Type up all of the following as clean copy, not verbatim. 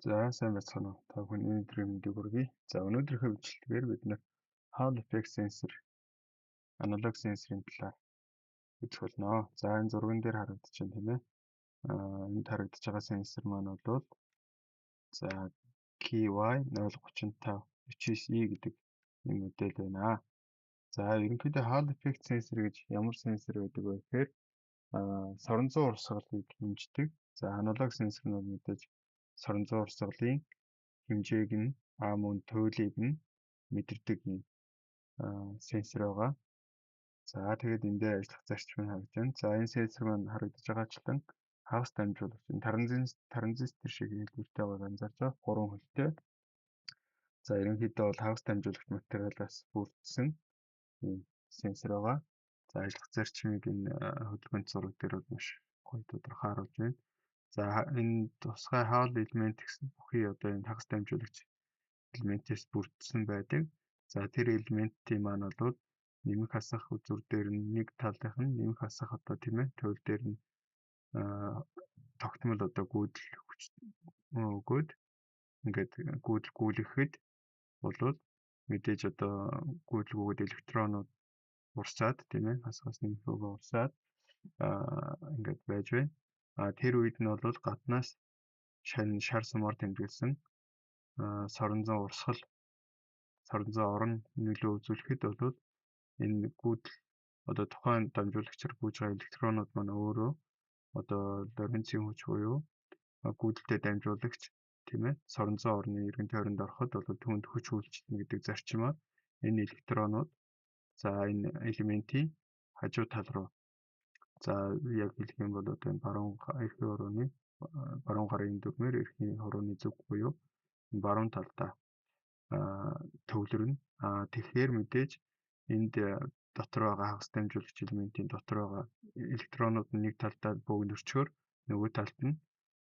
За, сайн байцгаана уу. Та бүхэн энэ өдрийн мэндийг хүргэе. За, өнөөдрийнхөө бичлэгээр бид нар Hall Effect Sensor, аналог сенсорын талаар үзэх болно. За, энэ зурган дээр харагдаж байна, тийм ээ. Энд харагдаж байгаа сенсор маань бол за KY035 49E гэдэг энэ модель байна. За, ерөнхийдөө Hall Effect Sensor гэж ямар сенсор байдаг вэ гэхээр соронзон урсгалыг хэмждэг. За, аналог сенсор нь мэдээж соронзон урсгалын хэмжээг нь мөн туйлыг нь мэдэрдэг юм сенсор байгаа. За, тэгээд энэ дээр ажиллах зарчим нь харагдаж байна. За, энэ сенсор маань харагдаж байгаачлан хагас дамжуулагч транзистор шиг хэлбэртэй байгааг анзаарч байгаа. Гурван хөлтэй. За, ерөнхийдөө бол хагас дамжуулагч материалаас бүрдсэн ийм сенсор байгаа. За, ажиллах зарчмыг энэ хөдөлгөөнт зураг дээр бол маш гоё тодорхой харуулж байна. За, энэ тусгай Hall элемент гэсэн бүхий одоо энэ хагас дамжуулагч элементээс бүрдсэн байдаг. За, тэр элементийн маань бол нэмэх хасах үзүүр дээр нь нэг талынх нь нэмэх хасах одоо, тийм ээ, туйл дээр нь тогтмол одоо гүйдэл хүч өгөөд ингээд гүйдэл гүйлгэхэд болвол мэдээж одоо гүйдэл гүйгээд электронууд урсаад, тийм ээ, хасгаас нэмэх рүүгээ урсаад ингээд байж байна. Тэр үед нь бол гаднаас шар сумаар тэмдэглэсэн соронзон урсгал, соронзон орон нөлөө үзүүлэхэд бол энэ гүйдэл одоо тухайн дамжуулагчаар гүйж байгаа электронууд маань өөрөө одоо Лоренцийн хүч буюу гүйдэлтэй дамжуулагч, тийм ээ, соронзон орны эргэн тойронд ороход бол түүнд хүч үйлчилнэ гэдэг зарчмаар энэ электронууд за энэ элементийн хажуу тал руу, за яг хэлэх юм бол одоо энэ баруун эрхийн хурууны баруун гарын дүрмээр эрхийн хурууны зүг буюу энэ баруун талдаа төвлөрнө. Тэгэхээр мэдээж энд дотор байгаа хагас дамжуулагч элементийн дотор байгаа электронууд нь нэг талдаа бөөгнөрчхөөр нөгөө талд нь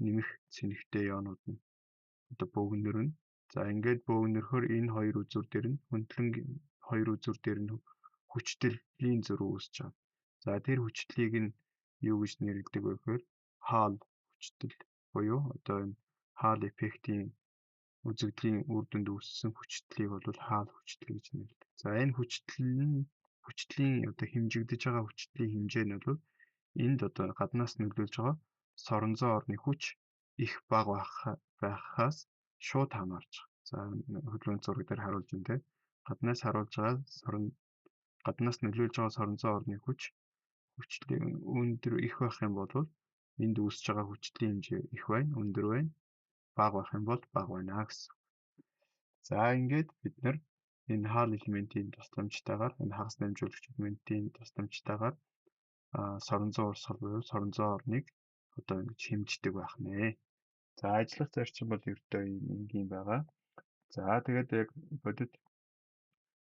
нэмэх цэнэгтэй ионууд нь одоо бөөгнөрнө. За, ингээд бөөгнөрөхөөр энэ хоёр үзүүр дээр нь хөндлөн хоёр үзүүр дээр нь хүчтэлийн зөрүү үүсэж байгаа. За, тэр хүчтлийг нь юу гэж нэрлэдэг вэ гэхээр Hall хүчтэл буюу одоо энэ Hall эффектийн үзэгдлийн үр дүнд үүссэн хүчтлийг бол Hall хүчтэл гэж нэрлэдэг. За, энэ хүчтэл нь хүчтлийн одоо хэмжигдэж байгаа хүчтлийн хэмжээ нь бол энд одоо гаднаас нөлөөлж байгаа соронзон орны хүч их бага байхаас шууд хамаарч байгаа. За, хөдөлгөөн зураг дээр харуулж байна те. Гаднаас харуулж байгаа сорон гаднаас нөлөөлж байгаа соронзон орны хүч хүчлийн өндөр их байх юм бол энд үүсэж байгаа хүчлийн хэмжээ их байна, өндөр байна. Бага байх юм бол бага байна гэсэн. За, ингээд бид нар энэ Hall элементийн тусламжтайгаар, энэ хагас дамжуулагч элементийн тусламжтайгаар соронзон урсгал буюу соронзон орныг одоо ингэж хэмждэг байх нэ. За, ажиллах зарчим бол ердөө ийм энгийн байгаа. За, тэгээд яг бодит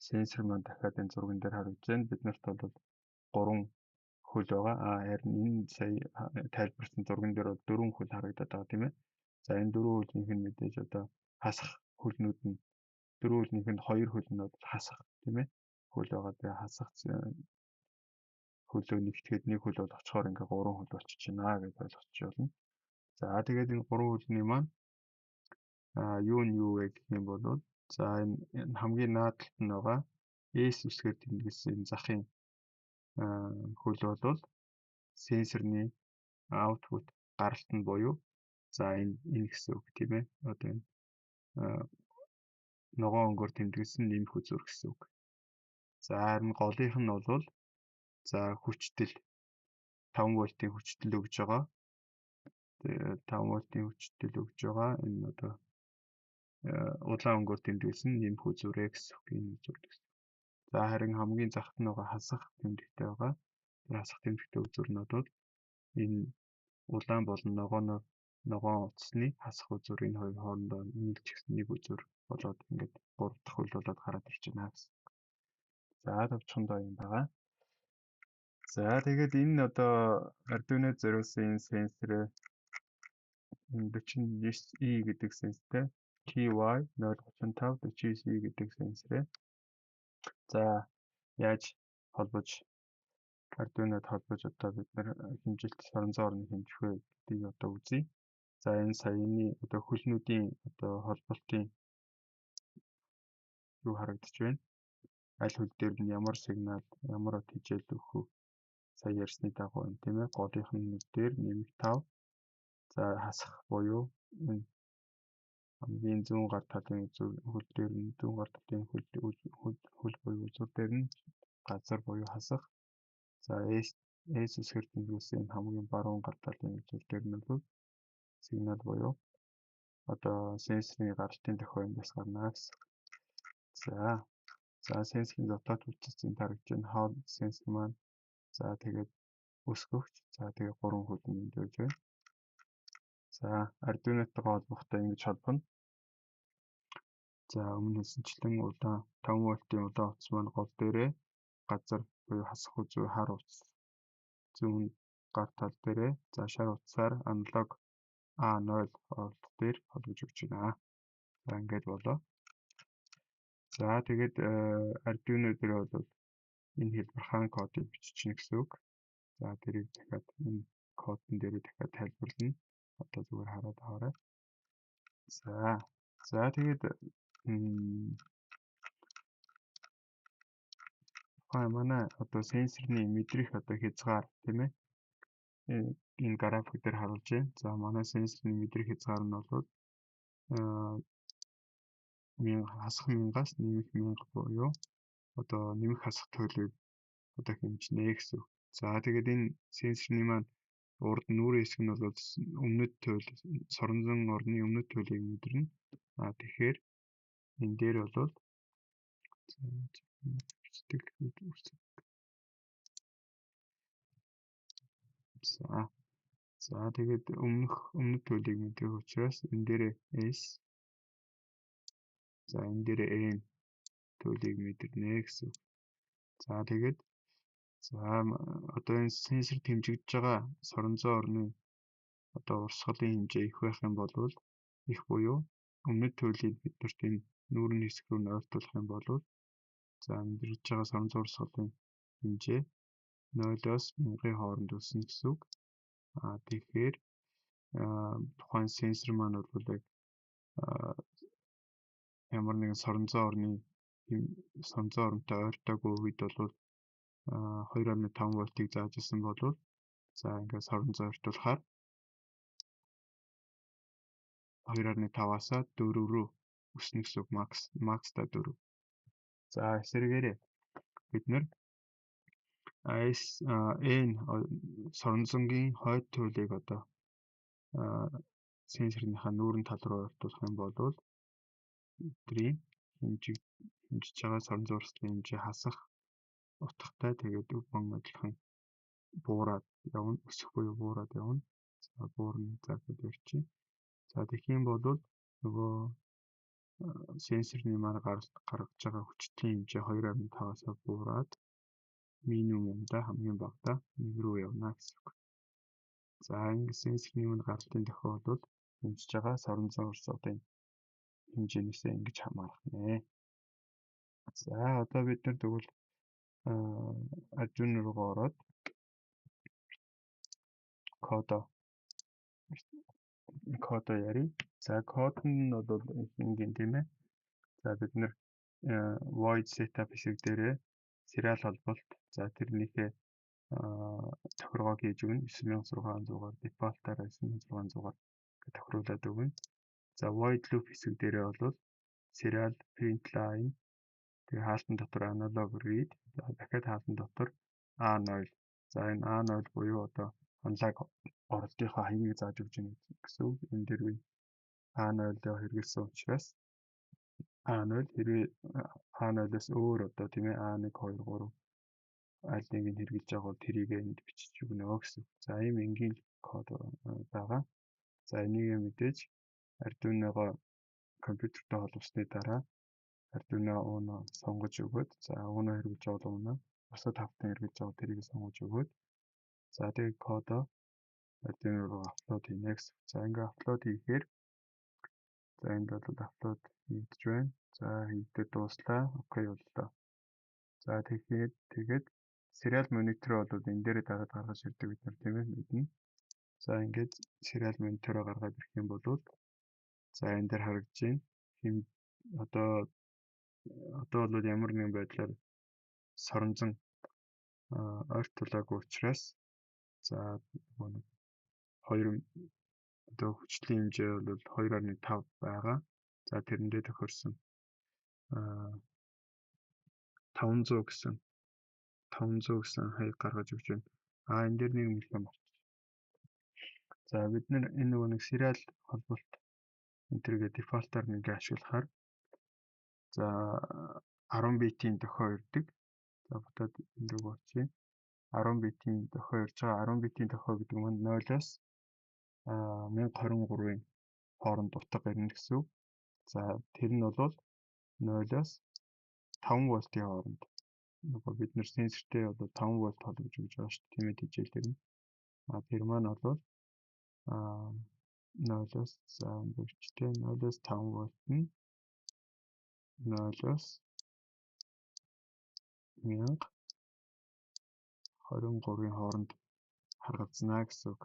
сенсор маань дахиад энэ зурган дээр харагдаж байна. Бид нарт бол гурван хөл байгаа. Харин энэ сая тайлбарсан зурган дээр бол дөрвөн хөл харагдаад байгаа, тийм ээ. За, энэ дөрвөн хөлнийх нь мэдээж одоо хасах хөлнүүд нь, дөрвөн хөлнийх нь хоёр хөл нь бол хасах, тийм ээ, хөл байгаа. Тэгээ хасах хөлөө нэгтгэхэд нэг хөл болгочхоор ингээ гурван хөл болчихж байна гэж ойлгочих болно. За, тэгээд энэ гурван хөлний маань юу нь юу вэ гэх юм бол за энэ хамгийн наад талд нь байгаа S үсгээр тэмдэглэсэн энэ захын хөл бол сенсорны output гаралт нь буюу за энэ гэсэн үг, тийм ээ. Одоо энэ ногоон өнгөөр тэмдэглэсэн нэмэх үзүүр гэсэн үг. За, харин голынх нь бол за хүчтэл 5 вольтын хүчтэл өгж байгаа. 5 вольтын хүчтэл өгж байгаа энэ одоо улаан өнгөөр тэмдэглэсэн нэмэх үзүүрээ гэсэн үг, энэ үзүүр гэсэн. За, харин хамгийн захт нь байгаа хасах тэмдэгтэй байгаа. Тэр хасах тэмдэгтэй үзүүр нь бол энэ улаан болон ногооноор ногоон утасны хасах үзүүр, энэ хоёр хоорондоо нийлчихсэн нэг үзүүр болоод ингээд гурав дахь хөл болоод гараад ирж байна гэсэн. За, товчхондоо юм байгаа. За, тэгээд энэ одоо Arduino зориулсан энэ сенсорыг энэ 49E гэдэг сенсортэй KY 035 49E гэдэг сенсорыг за яаж холбож, Arduino-д холбож одоо бид нар хэмжилт соронзон орныг хэмжих вэ гэдгийг одоо үзье. За, энэ саяны одоо хөлнүүдийн одоо холболтын юу харагдаж байна. Аль хөл дээр нь ямар сигнал, ямар хичээл өгөх вэ? Сая ярьсны дагуу юм, тийм ээ. Голынх нь нэг дээр нэмэх 5. За, хасах буюу энэ хамгийн зүүн гар талын үзүүр хөл дээр нь, зүүн гар талын хөл буюу үзүүр дээр нь газар буюу хасах. За, S S үсгээр тэмдэглэсэн энэ хамгийн баруун гар талын үзүүр дээр нь бол сигнал буюу одоо сенсорын гаралтын дохио эндээс гарна гэсэн. За, сенсорын дотоод бүтц энд харагдаж байна. Hall сенсор маань, за, тэгээд өсгөгч, за, тэгээд гурван хөл нь энд байж байна. За, Arduino-тойгоо холбохдоо ингэж холбоно. За, өмнө хэлсэнчлэн улаан 5 вольтын улаан утас маань гол дээрээ, газар буюу хасах үзүү хар утас зүүн гар тал дээрээ, за, шар утсаар аналог A0 оролт дээр холбож өгч байна. За, ингээд болоо. За, тэгээд Arduino дээр бол энэ хэлбэр кодыг биччихнэ гэсэн үг. За, тэрийг дахиад энэ кодон дээр дахиад тайлбарлана. Одоо зүгээр хараад аваарай. За, тэгээд манай одоо сенсорны мэдрэх одоо хязгаар, тийм ээ, энэ график дээр харуулж байна. За, манай сенсорны мэдрэх хязгаар нь бол хасах 1000-аас нэмэх 1000 буюу одоо нэмэх хасах туйлыг одоо хэмжинэ гэсэн үг. За, тэгээд энэ сенсорны маань урд нүүрэн хэсэг нь бол өмнөд туйл, соронзон орны өмнөд туйлыг мэдэрнэ. А тэгэхээр энэ дээр бол за, тэгээд өмнөд туйлыг мэдрэх учраас энэ дээр S, за, энэ дээр N туйлыг мэдэрнэ гэсэн үг. За, тэгээд за одоо энэ сенсор хэмжигдэж байгаа соронзон орны одоо урсгалын хэмжээ их байх юм бол, их буюу өмнөд туйлыг бид нарт энэ нүүрэн хэсэг рүү нь ойртуулах юм бол, за, мэдрэж байгаа соронзон урсгалын хэмжээ 0-оос 1000-ын хооронд өснө гэсэн үг. А тэгэхээр тухайн сенсор маань бол яг ямар нэгэн соронзон орны соронзон оронтой ойртоогүй үед бол 2.5 вольтыг зааж исэн бол, за, ингээд соронзон ойртуулахаар 2.5-аас 4 рүү өснө гэсэн үг, макста 4. За, эсрэгээрээ бид нар S N соронзонгийн хойд туйлыг одоо сенсорныхаа нүүрэн тал руу ойртуулах юм бол бидний хэмжиж байгаа соронзон урсгалын хэмжээ хасах утгатай, тэгээд мөн адилхан буураад явна, өсөх буюу буураад явна. За, буурна за гэд ярьчих. За, тэгэх юм бол нөгөө сенсорны маань гаргаж байгаа хүчлийн хэмжээ 2.5-аас буураад минимумдаа, хамгийн багадаа 1 рүү явна гэсэн үг. За, ингэ сенсорны маань гаралтын дохио бол хэмжиж байгаа соронзон урсгалын хэмжээнээсээ ингэж хамаарах нэ. За, одоо бид нар тэгвэл Arduino руугаа ороод кодоо ярив. За, код нь бол энгийн, тийм ээ. За, бид нар void setup хэсэг дээрээ serial холболт, за, тэрнийхээ тохиргоог хийж өгнө. 9600-аар, default-аараа 9600-аар тохируулаад өгнө. За, void loop хэсэг дээрээ бол serial print line, тэгээ хаалтан дотор analog read, дахиад хаалтан дотор A0. За, энэ A0 буюу одоо аналог оролтынхоо хаягийг зааж өгч байна гэсэн үг. Энэ дээр би A0-ыг хэрэглэсэн учраас A0, хэрвээ A0-оос өөр одоо, тийм ээ, A1 2 3 аль нэг нь хэрэглэж байгаа бол тэрийг энд бичиж өгнө гэсэн. За, ийм энгийн код байгаа. За, энийг мэдээж Arduino-го компьютертэй холбосны дараа Arduino Uno сонгож өгөөд, за, Uno хэрэглэж байгаа бол Uno, бусад хавтан хэрэглэж байгаа тэрийг сонгож өгөөд, за, тэгээд кодоо Arduino руу upload хийнэ гэсэн. За, ингээ upload хийхээр, за, энд бол upload хийгдэж байна. За, хийгдээд дууслаа. Okay боллоо. За, тэгэхээр тэгээд serial monitor бол энэ дээрээ дараад гаргаж ирдэг бид нар, тийм ээ, мэднэ. За, ингээд serial monitor-оо гаргаад ирэх юм бол за, энэ дээр харагдаж байна. Одоо бол ямар нэгэн байдлаар соронзон ойртуулаагүй учраас, за, нөгөө нэг хоёр одоо хүчлийн хэмжээ бол 2.5 байгаа. За, тэрэндээ тохирсон 500 гэсэн хаяг гаргаж өгч байна. А, энэ дээр нэг юм хэлэх юм. За, бид нар энэ нөгөө нэг serial холболт энэ тэргээ default аар нэг ашиглахаар, за, 10 битийн дохио ирдэг. За, буцаад энэ рүү очъё. 10 битийн дохио ирж байгаа. 10 битийн дохио гэдэг нь 0-оос 1023-ын хооронд утга ирнэ гэсэн үг. За, тэр нь бол 0-оос 5 вольтын хооронд, нөгөө бид нар сенсортэй одоо 5 вольт холбож өгч байгаа шүү дээ. Тийм ээ, тэжээлээр нь. А тэр маань бол 0-оос, за, өнгөрчтэй 0-оос 5 вольт нь 0-оос 1023-ын хооронд харгалзнаа гэсэн үг.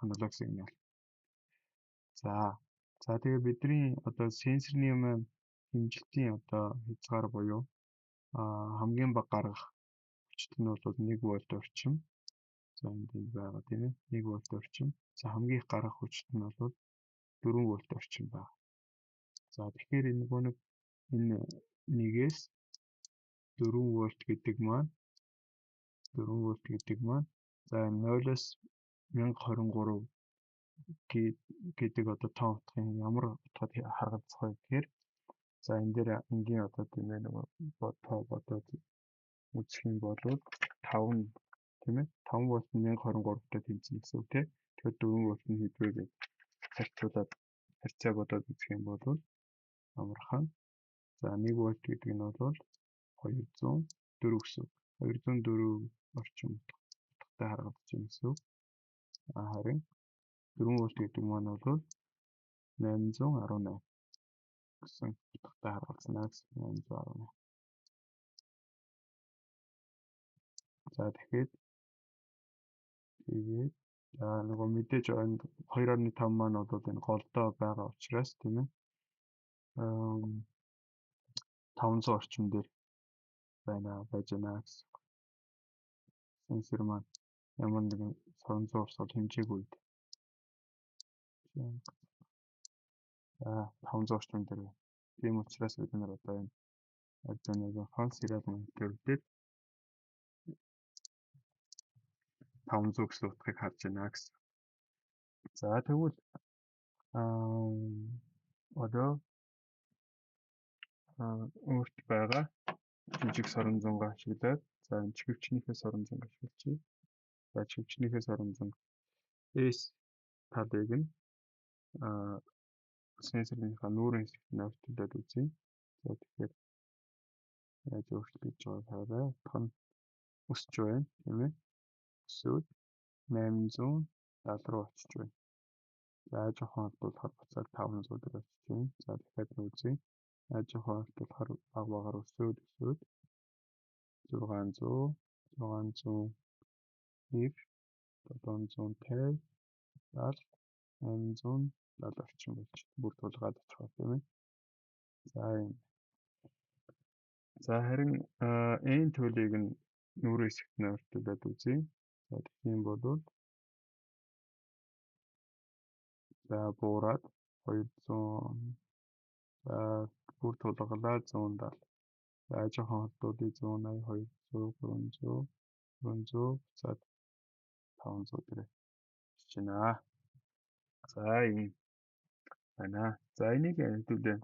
Аналог сигнал. За, тэгээ бидний одоо сенсорны маань хэмжилтийн одоо хязгаар буюу хамгийн бага гаргах хүчит нь бол 1 вольт орчим. За, энд байгаа, тийм ээ, 1 вольт орчим. За, хамгийн их гаргах хүчит нь бол 4 вольт орчим байна. За, тэгэхээр энэ нөгөө нэг энэ нэгээс 4 вольт гэдэг маань 4 вольт гэдэг маань, за, 0-оос 1023 гэдэг одоо тоон утгын ямар утгаад харгалзах вэ гэхээр, за, энэ дээр энгийн одоо, тийм ээ, нөгөө тоо бодоод үзэх юм бол 5, тийм ээ, 5 вольт нь 1023-тай тэнцэнэ гэсэн үг, тийм. Тэгэхээр 4 вольт нь хэд вэ гэж харьцуулаад, харьцаа бодоод үзэх юм бол амархан. За, 1 вольт гэдэг нь бол 204 гэсэн үг. 204 орчим утгатай харгалзаж байна гэсэн үг. А харин 4 вольт гэдэг маань бол 818 гэсэн утгатай харгалзана гэсэн, 818. За, тэгэхээр тэгээд, за, нөгөө мэдээж 2.5 маань бол энэ голдоо байгаа учраас, тийм ээ, 500 орчим дээр байж байна гэсэн үг. Сенсор маань ямар нэгэн соронзон урсгал хэмжээгүй үед. За, 500 орчим дээр байна. Тийм учраас бид нар одоо энэ Arduino-гийн serial monitor дээр 500 гэсэн утгыг харж байна гэсэн. За, тэгвэл одоо өөрт байгаа жижиг соронзонгоо ашиглаад, за, энэ чихэвчнийхээ соронзонг ашиглажээ. За, чихэвчнийхээ соронзон S талыг нь сенсорныхаа нүүрэн хэсэгт нь ойртуулад үзье. За, тэгэхээр яаж өөрчлөгдөж байгааг хараарай. Утга нь өсөж байна, тийм ээ. Өсөөд 870 руу очиж байна. За, жоохон холдуулахаар буцаад 500 дээр очиж байна. За, дахиад нь үзье. Жоохон ойртуулахаар бага багаар өсөөд өсөөд 600, 690, 750, 70, 870 орчим болж бүр тулгаад очихоор, тийм ээ. За, юм. За, харин N төлийг нь нүүрэн хэсэгт нь ойртуулад үзье. За, тэгэх юм бол, за, буураад 200, за, бүр тулгалаа 170. За, жоохон холдуулъя, 180, 200, 300, 400, буцаад 500 дээр очиж байна. За, ийм байна. За, энийг хэдүүлээ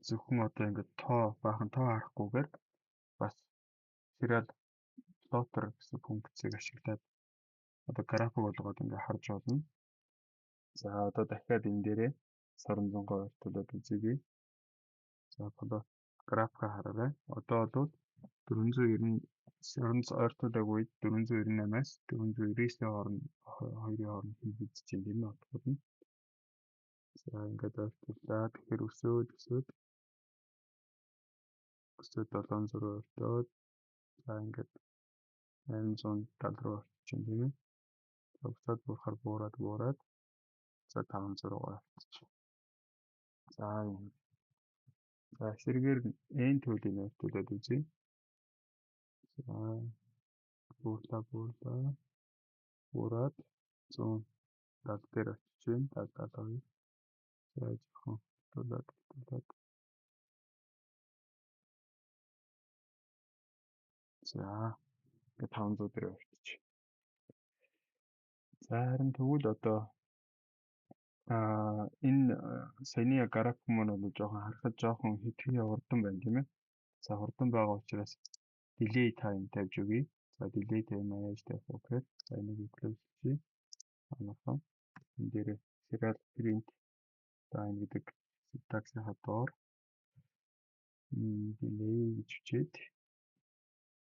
зөвхөн одоо ингээд тоо, баахан тоо харахгүйгээр бас serial plotter гэсэн функцийг ашиглаад одоо график болгоод ингээд харж болно. За, одоо дахиад энэ дээрээ соронзонгоо ойртуулад үзье. За, plot графика хараарай. Одоо бол 490 соронз ойртуулаагүй үед 498-аас 499-ийн хооронд, хоёрын хооронд хэвлэгдэж байна, тийм ээ, утгууд нь. За, ингээд ойртууллаа. Тэгэхээр өсөөд өсөөд өсөөд 700 руу ойртоод, за, ингээд 870 руу очиж байна, тийм ээ. За, буцаад буурахаар буураад буураад, за, 500 руугаа очиж. За, юм. За, эсрэгээр n төлийг ойртуулад үзье. За, буурлаа, буурлаа. Буураад 170 дээр очиж байна. 70 72. За, жоохон тулаад тулаад. За, ингээд 500 дээр очиж. За, харин тэгвэл одоо энэ саяны график маань бол жоохон харахад жоохон хэтэрхий хурдан байна, тийм ээ. За, хурдан байгаа учраас delay time тавьж өгье. За, delay time яаж тавих вэ гэхээр, за, энийг close хийе. Амархан. Энэ дээр serial print line гэдэг syntax-ийн доор delay гэж бичээд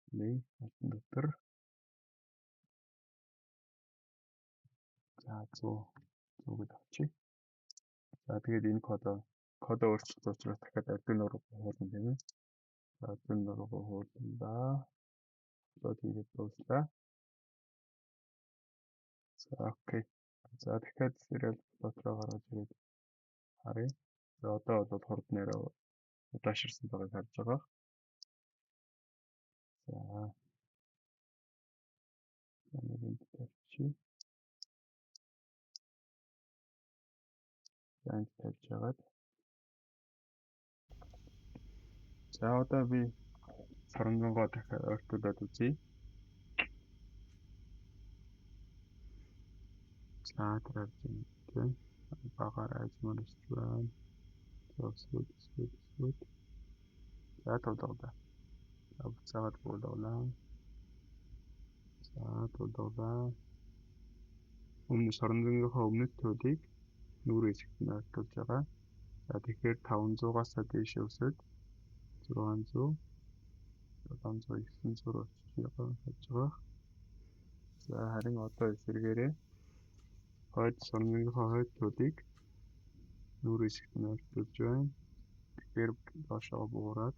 delay алтан дотор, за, 100 100 гэдээ авчия. За, тэгээд энэ кодоо өөрчилсөн учраас дахиад Arduino руу хуулна, тийм ээ. За, Arduino руу хуулна. Upload хийгээд дууслаа. За, okay. За, дахиад serial plot руу гаргаж ирээд харъя. За, одоо бол хурд нэрээ удаашарсан байгааг харж байгаа. За. Нэг энд тавьчих. За, энд тавьж хагаад. За, одоо би соронзонгоо дахиад ойртуулад үзье. За, тэр харж байна, тийм. Багаар ажмаар өсч байна. За, өсөөд өсөөд өсөөд. За, тулгалаа. За, буцаагаад буулгалаа. За, тулгалаа. Өмнө соронзонгийнхоо өмнөд туйлыг нүүр хэсэгт нь ойртуулж байгаа. За, тэгэхээр 500-аас дээшээ өсөөд 600, 700, 900 руу очиж байгаа харж байгаа. За, харин одоо эсрэгээрээ хойд соронзонгийнхоо хойд туйлыг нүүр хэсэгт нь ойртуулж байна. Тэгэхээр доошоо буураад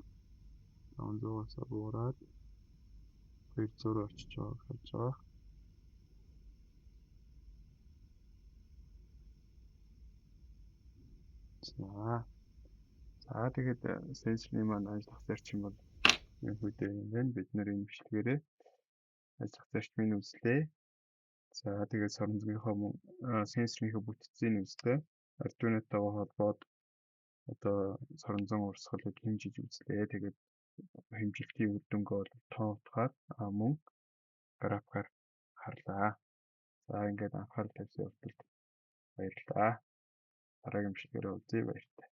500-аас буураад 200 руу очиж байгааг харж байгаа. За. За, тэгээд сенсорны маань ажиллах зарчим бол ерөнхийдөө юм байна. Бид нар энэ бичлэгээрээ ажиллах зарчмыг үзлээ. За, тэгээд соронзонгийнхоо мөн сенсорныхоо бүтцийг үзлээ. Arduino-тойгоо холбоод одоо соронзон урсгалыг хэмжиж үзлээ. Тэгээд хэмжилтийн үр дүнгээ бол тоо утгаар мөн графикаар харлаа. За, ингээд анхаарал тавьсан явдалд баярлалаа. Дараагийн бичлэгээр уулзъя, баяртай.